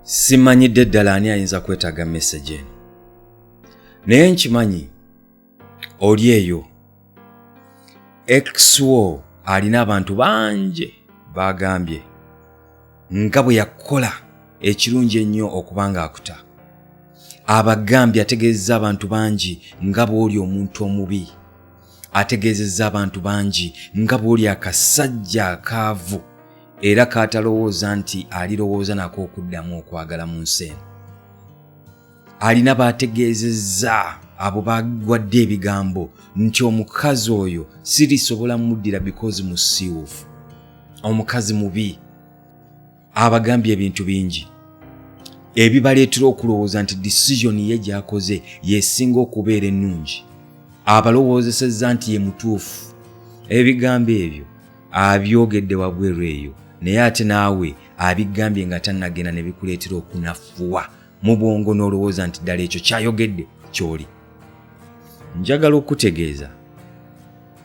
Simanyidde ddala ani ayinza kwetaaga message eno, naye nkimanyi oli eyo ex wo alina abantu bangi bagambye nga bwe yakola ekirungi ennyo okuba nga akuta. Abagambye, ategeezezza abantu bangi nga bw'oli omuntu omubi, ategeezezza abantu bangi nga bw'oli akasajja akaavu era k'atalowooza nti alirowooza nako okuddamu okwagala mu nsi eno. Alina b'ategeezezza, abo bagwadde ebigambo nti omukazi oyo sirisobola muddira because musiiwuufu, omukazi mubi. Abagambye ebintu bingi ebibaleetera okulowooza nti decision ye gy'akoze yesinga okubeera ennungi. Abalowoozesezza nti ye mutuufu. Ebigambo ebyo abyogedde wabweru eyo, naye ate naawe abigambye nga tannagenda ne bikuleetera okunafuwa mu bwongo n'olowooza nti ddala ekyo kyayogedde ky'oli. Njagala okutegeeza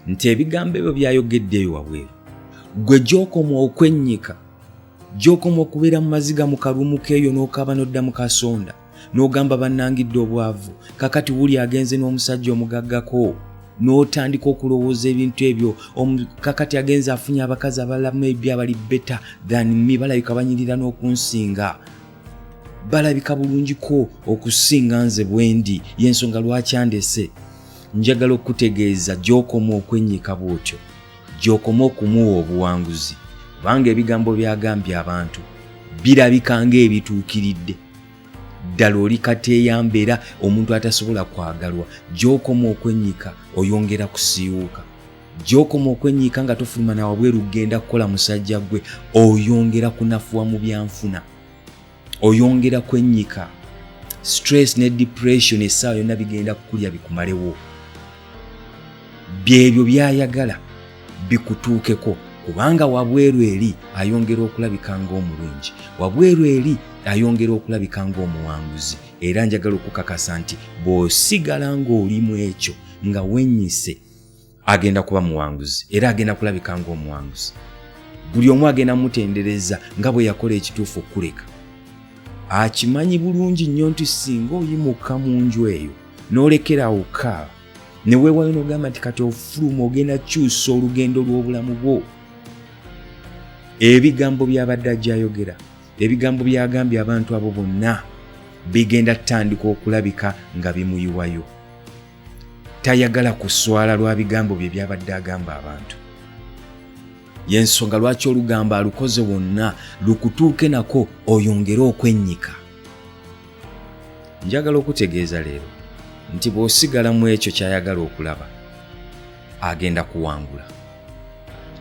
nti ebigambo ebyo byayogedde eyo wabweru, gwe gy'okoma okwennyika, gy'okoma okubeera mu maziga mu kalumu k'eyo n'okaaba n'odda mu kasonda n'ogamba bannangidde obwavu, kakati wuli agenze n'omusajja omugaggako, n'otandika okulowooza ebintu ebyo, kakati agenze afunye abakazi abalala maybe abali better than me, balabika banyirira n'okunsinga, balabika bulungiko okusinga nze bwendi, y'ensonga lwaki andese. Njagala okutegeeza gy'okoma okwennyika bw'otyo, gy'okoma okumuwa obuwanguzi, kubanga ebigambo by'agambye abantu birabika ng'ebituukiridde ddala. Oli kateeyamba era omuntu atasobola kwagalwa. Gy'okoma okwennyika oyongera kusiiwuuka. Gy'okoma okwennyika nga tofuluma na wabweru kugenda kukola musajja gwe, oyongera kunafuwa mu byanfuna, oyongera kwennyika. Stress ne depression essaawa yonna bigenda kukulya bikumalewo. Byebyo byayagala bikutuukeko, kubanga wabweru eri ayongera okulabika ng'omulungi, wabweru eri ayongera okulabika ng'omuwanguzi. Era njagala okukakasa nti bw'osigala ng'oli mu ekyo nga wennyise, agenda kuba muwanguzi era agenda kulabika ng'omuwanguzi. Buli omu agenda mutendereza nga bwe yakola ekituufu okuleka. Akimanyi bulungi nnyo nti singa oyimuka mu nju eyo n'olekerawo kaaba ne weewayo n'ogamba nti kati ofuluma ogenda kyusa olugendo lw'obulamu bwo, ebigambo by'abadde ajayogera, ebigambo by'agambye abantu abo bonna bigenda tutandika okulabika nga bimuyiwayo. Tayagala kuswala lwa bigambo bye byabadde agamba abantu. Yensonga lwaki olugambo alukoze wonna lukutuuke nako oyongere okwennyika. Njagala okutegeeza leero nti bw'osigala mu ekyo ky'ayagala okulaba, agenda kuwangula,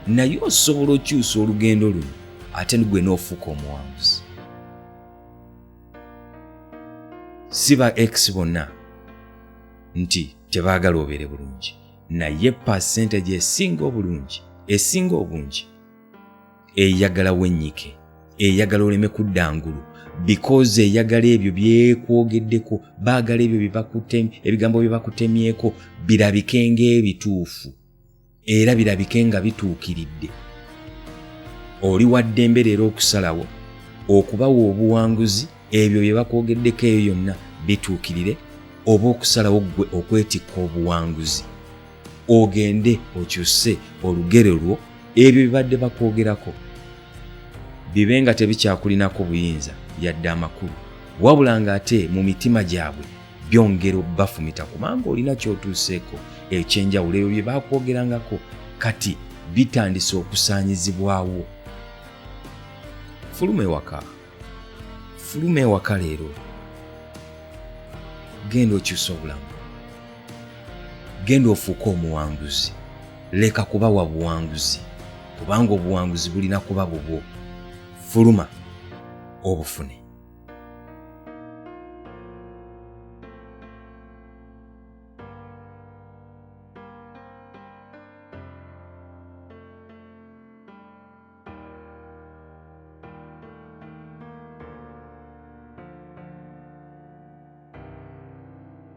naye osobola okyusa olugendo luno ate gwe n'ofuuka omuwanguzi. Si ba ex bonna nti tebaagala obeere bulungi, naye percentage esinga obulungi, esinga obungi eyagala wennyike, eyagala oleme kudda ngulu, because eyagala ebyo byekwogeddeko, baagala ebyo ebigambo bye bakutemyeko birabike ng'ebituufu era birabike nga bituukiridde. Oli wa ddembe leero okusalawo okubawa obuwanguzi, ebyo bye bakwogeddeko eyo yonna bituukirire, oba okusalawo ggwe okwetikka obuwanguzi, ogende okyuse olugero lwo, ebyo bibadde bakwogerako bibe nga tebikyakulinako buyinza yadde amakulu, wabula ng'ate mu mitima gyabwe byongera obbafumita, kubanga olina ky'otuuseeko ekyenjawulo. Ebyo bye bakwogerangako kati bitandise okusaanyizibwawo. Fuluma ewaka, fuluma ewaka leero, genda okyusa obulamu, genda ofuuke omuwanguzi. Leka kubawa buwanguzi, kubanga obuwanguzi bulina kuba bubwo. Fuluma obufune.